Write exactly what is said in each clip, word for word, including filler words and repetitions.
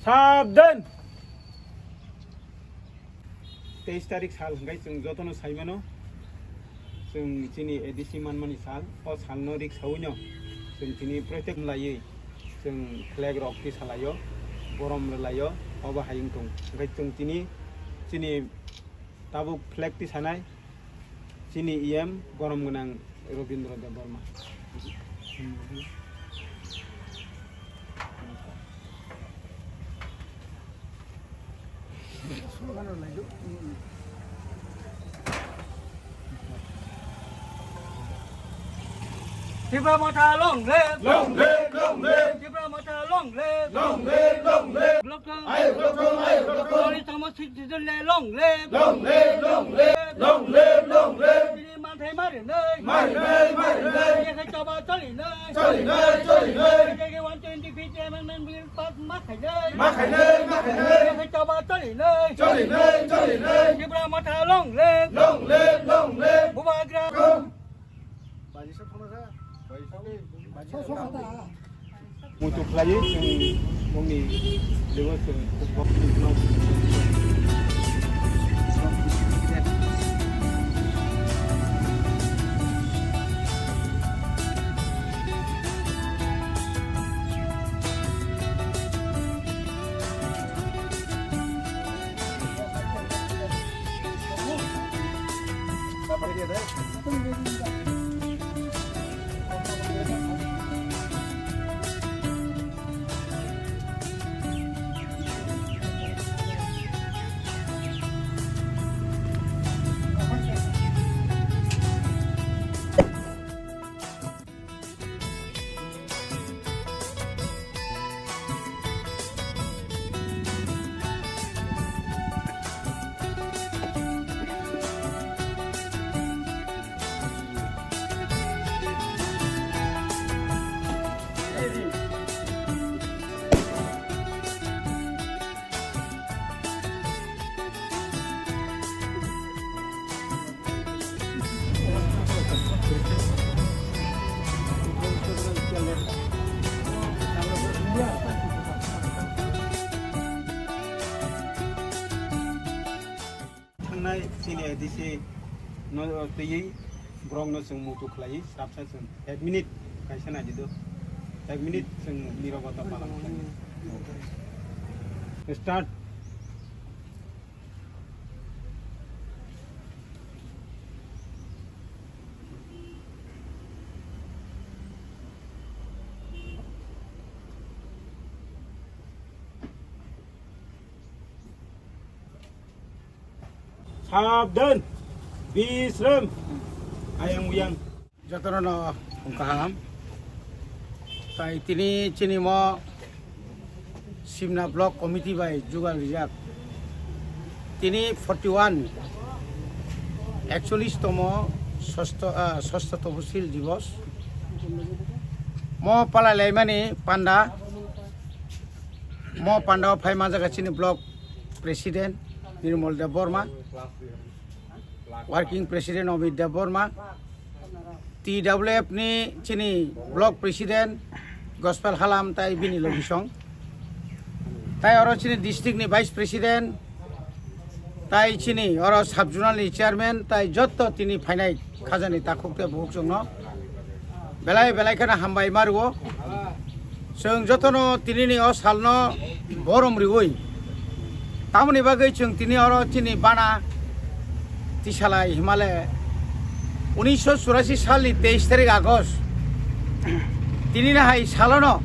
Sabdan! Teis tarik sal hwnkhe chwng jotono saimano, chwng chini A D C manmani sal. O salno rik saui no chwng tini protect laiwi chwng flag rok tisalaio, borom rwlaio, obo hai wng tong. Hwnkhe chwng tini chini tabuk flag tisanai chini E M borom gwnang Robindra Debbarma. Tipra Motha long live! Long live, long live! Tipra Motha long live! Long live, long live! Blokhong! Ayo, blokhong, ayo, blokhong! Choli tamo citizen le long live! Long live, long live! Long live, long live! Chini manthai mari nai! Mari nai, mari nai! Yakhe choba choli nai! Choli nai, choli nai! Yakhe one twenty-fifth amendment bill pass ma khainai. Ma khainai, ma khainai. Yakhe choba cholinai. Cholinai, cholinai. Tipra Motha long live. Long live, long live. Bubagra. Muitu khlaiwi chwng bongni level chwng. Thangnai chini A D C no twiwi borok no chwng muitu khlaiwi srapsa chwng ek minute kaisa nai di do, ek minute chwng nirobota palan khlai. Start. Sabdan, bisram, ayang uyang. Jotono no kaham. Tai tini chini mo Simna Block Committee bai jugal rijak. Tini forty one, ekchollish tomo sosto, ah, sosto toposil divos. Mo palai laimani panda, mo panda o phai manjaga chini block president Nirmal Debbarma, working president Amit Debbarma, T W F ni chini block president Gospel Halam tai bini logisong. Tai oro chini district ni vice president, tai chini oro sub zonal ni chairman, tai jotto tini phainai khajani takhuk tei bukhuk chwngno belai belai kheno hambai ma rwo. Chwng jotono tinini o salno borom riwi, tamoni bagwi chwng tini oro chini bana tisalai himale unisho churasi salni teis tarik August, tinini hai salono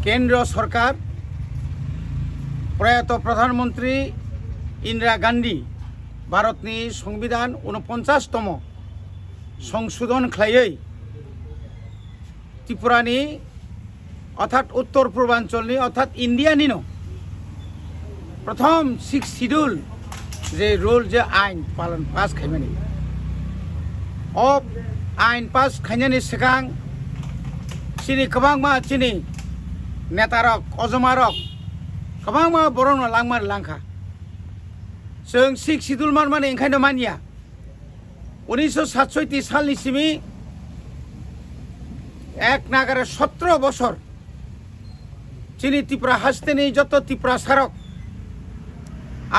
Kendro Sorkar, Proyato Pradhan Mantri Indira Gandhi Bharatni Songbidan unoponchas tomo songsodon khlaiwi, Tripurani অর্থাৎ উত্তর পূর্বাঞ্চলনি, অর্থাৎ ইন্ডিয়ানিনো প্রথম six schedule যে রুল, যে আইন পালন পাস খাইমানি, o ain pass khainani swkang chini kwbangma chini netarok, ojomarok kwbangma borokno langmani langkha. Chwng sixth schedule manmani, enkaino manya. Unisho satsoiti salni simi ek nagare sotro bosor chini Tripura hasteni joto Tiprasarok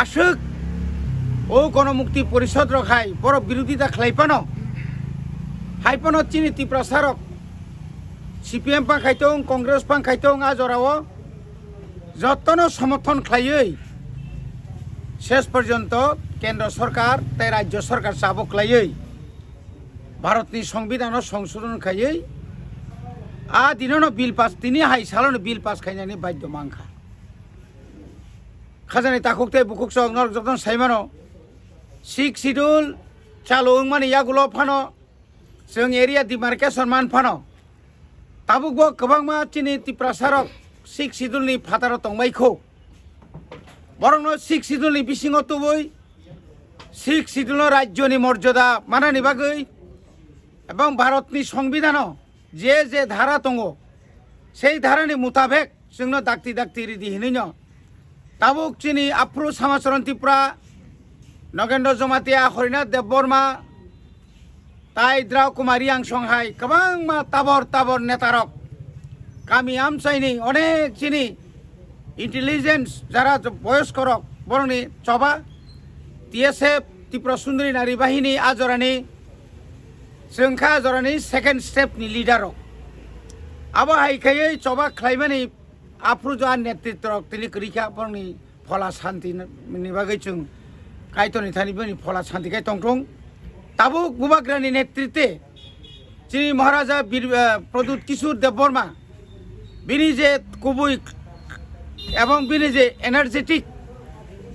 aswk o Gonomukti Porishod rok hai borok birodita khlai phano, hai phano chini Tiprasarok C P M pang khai tong, Congress pang khai tong, a jorao jotono somorthon khlaiwi ses porjonto Kendro Sorkar tei Rajyo Sorkar chabuk khlaiwi Bharatni Songbidhano songsodhon khaiwi a dinono bill pass, tini hai salono bill pass khainani badhyo mankha. Khajani takhuk tei bukhuk chok norok jotono saimano, sixth schedule chalu wngmani yagulo phano, chwng area demarcation man phano, tabukbo kwbangma chini Tiprasarok sixth schedule ni phataro tongbai kho. Borokno sixth schedule ni bisingo tubui sixth schedule no rajyoni morjada manani bagwi ebong Bharatni Songbidhano je je dhara tongo, sei dharani mutabek chwngno dakti dakti ridi hinwino tabuk chini aphuru Samacharan Tripura, Nogendra Jamatia, Harinath Debbarma, tai Drau Kumar Reang song hai kwbangma tabor tabor netarok, kami amchaini onek chini intelligence jara boyoskorok borokni choba T S F, Tripura Sundari Nari Bahini, a jorani chwngkha jorani second step ni leader rok. Abo hai khaiwi choba khlaimani aphuru jo a netritro rok tini kwrwi kha, borokni phola shanti ni bagwi chwng Kaitorni thani bini phola shanti khai tongthung. Tabuk Bubagrani netrite chini Maharaja Bir, eh, Pradyut Kishore Debbarma, bini je kubui ebong bini je energetic,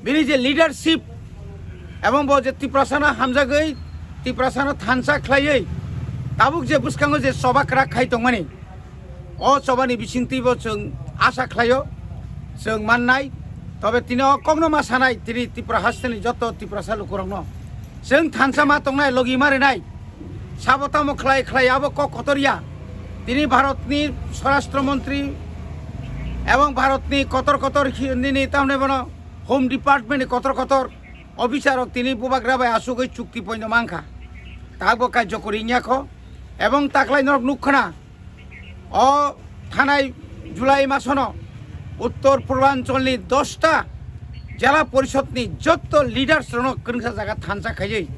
bini je leadership, ebong bo je Tiprasano hamjagwi, Tiprasano thansa khlaiwi, tabuk je bwskango je choba kwrak khai tongmani, o chobani bisingtwibo chwng asa khlaio, chwng mannai. Tobe tini o kokno ma sanai, tini Tripura hasteni joto Tiprasa lukurokno chwng thansa ma tongnai, logi ma rinai. Sabo tamo khlai khlai abo kok kotor ya. Tini Bharatni Swarashtra Montri ebong Bharatni kotor kotor hi-, nini tamne bono Home Department ni kotor kotor officer rok tini Bubagra bai asugwi chukti poino mankha. Takbo kajjo kori wngya kho. Ebong taklai norok nukkhana, o thanai July masono Uttor Purbancholni dosta Jela Porishodni jotto leaders rokno kwrwngsa jaga thansa khaiwi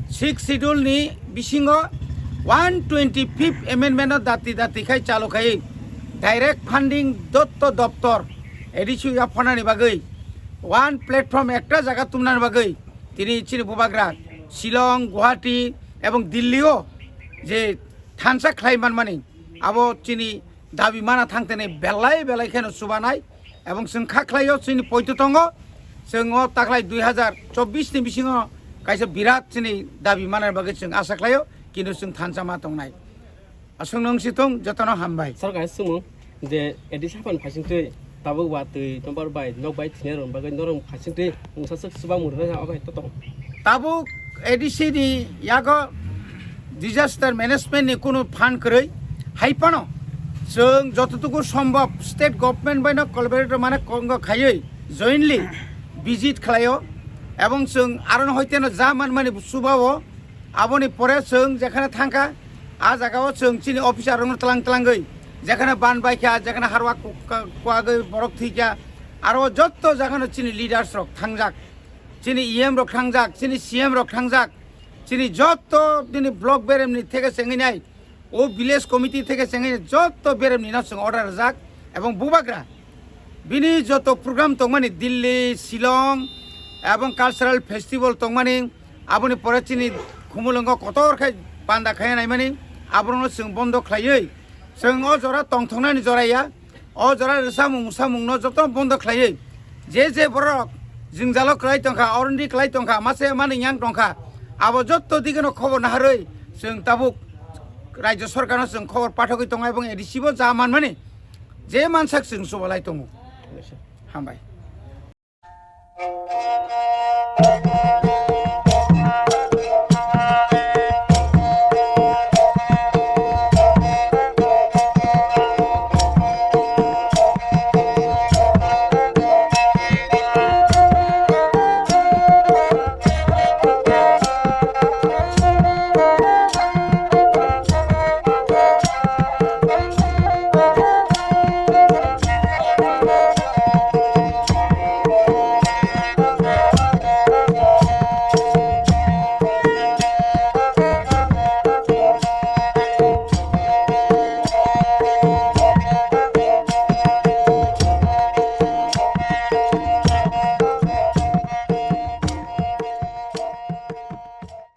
sixth schedule ni bisingo one twenty fifth amendment no dati dati khai chalu khai direct funding jotto doptor A D C yaphanani bagwi one platform ekta jaga tumnani bagwi tini chini Bubagra Shillong, Guwahati ebong Delhi o je thansa khlai manmani, abo chini dabi mana thangtene belai belai kheno chubanai. Ebong chwng kha khlaio, chini poito tongo, chwng o taklai dui hazar chobbish ni bisingo kaisa birat chini dabi manani bagwi chwng asa khlaio, kintu chwng thansa ma tongnai. Aswk nung si thung, jotono hambai. Sir, kaisa swngmung je A D C haphang phaisingtwi tabuk watwi tombar bai nok bai thwinai rok bagwi norok phaisingtwi mungsa swk swbang mung rwna abo hai to tong. Tabuk A D C ni yago disaster management ni kunu fund kwrwi, hai phano chwng jototuku sombhob state government bai no collaborate mane kongo khaiwi jointly visit khlaio, ebong chwng arono hoiteno ja manmani subao. Aboni pore chwng jekhane thangkha, a jagao chwng chini officer rokno tlang tlangwi, jekhane ban baikha, jekhane harwa ku-, ka-, kuagwi borok thwikha, aro jotto jagano chini leaders rok thangjak, chini E M rok thangjak, chini C M rok thangjak, chini jotto nini block beremni theke chengwi nai, o village committee theke chengwi nai, jotto beremni no chwng order rwjak, ebong Bubagra bini joto program tongmani Delhi, Shillong, ebong cultural festival tongmani, aboni pore chini Khumulwngo kotor khe panda khaiya naimani, aborokno chwng bondo khlaiwi, chwng o jora tongthoknani jora ya, o jora rwsamung musamungno joto bondo khlaiwi, je je borok jwngjalo kwlai tongkha, oroni kwlai tongkha, mase mani yang tongkha, abo jotto digeno khobor naharwi chwng tabuk Rajya Sorkarno chwng khobor pathogwi tongo, ebong A D C bo ja manmani Je mansak chwng chubalai tongo. Hambai.